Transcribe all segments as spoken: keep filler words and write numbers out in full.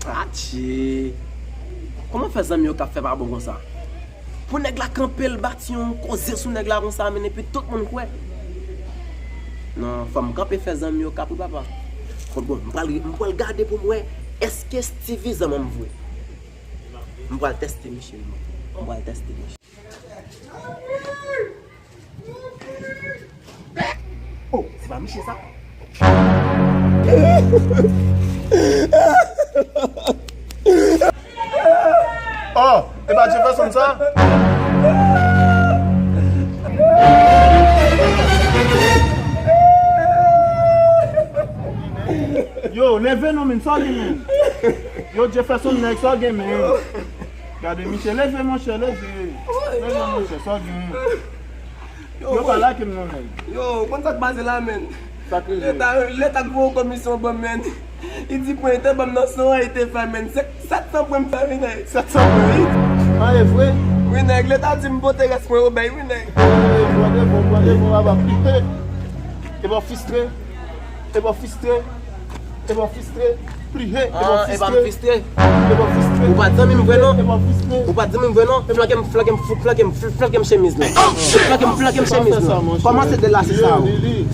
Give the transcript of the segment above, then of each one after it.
Atchi! Kòman fè zanmi yo k ap fè pa bon konsa? Pou nèg la kanpe, l bati yon koze sou nèg la konsa, men epi tout moun kwè. Non, fò m kanpe fè zanmi yo kap wi papa. Bon, m pral, m pral gade pou m wè èske Steevy zanmi m vre. M pral tèste misye wi. M pral tèste misye. Oh, se pa misye sa? Oh, e pa Jefferson sa? Yo, leve non, men, sa w gen, men? Yo, Jefferson, nèg, sa w gen, men? Gade, misye, leve, monchè, leve. Leve, monchè, sa w gen? Yo, pa lage m non, nèg. Yo, konn sa k pase la, men? Sa k rive? Leta, leta k voye yon komisyon ban m, men. Li di pwen te ban m nan san an, li te fè, men. Se sèt san pwen m fè, wi, nèg. Sèt san pwen, wi? An, e vre? Wi, nèg, leta di m pote rès mwen yo bay, wi, nèg. E, pran devon, pran devon, papa, plihe. E pa fistre. E pa fistre. E pa fistre. Plihe, e pa fistre. E pa fistre. Ou pa t zanmi m vre non. E pa fistre. Ou pa t zanmi m vre non. Flanke m, flanke m, flanke m, flanke m chemiz lan. Flanke m, flanke m chemiz lan. Kòmanse delase sa yo.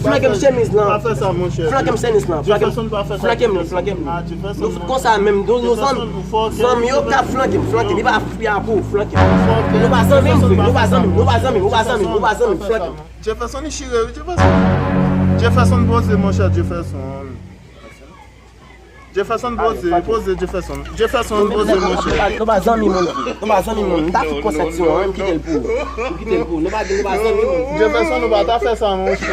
Flanke m chemiz lan. Pa fè sa, monchè. Flanke m chemiz lan. Flanke m, flanke m, flanke m. Nou fout konsa menm. Nou, nou zanmi. Zanmi yo ka flanke m, flanke m. Li pa, li pa pou flanke m. Nou pa zanmi m vre. Nou pa zanmi m, nou pa zanmi m, nou pa zanmi m, nou pa zanmi m. Flanke m. Jefferson, li chire, wi, Jefferson. Jefferson, poze, monchè, Jefferson. Jefferson, poze, poze, Jefferson. Jefferson, poze, monchè. Nou pa zanmi moun vre. Nou pa zanmi moun. M ta fout pran senti an, m kite l pou ou. M kite l pou ou. Nou pa, nou pa zanmi moun. Jefferson, nou pa ta fè sa, monchè.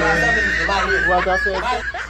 Nou pa ta fè sa.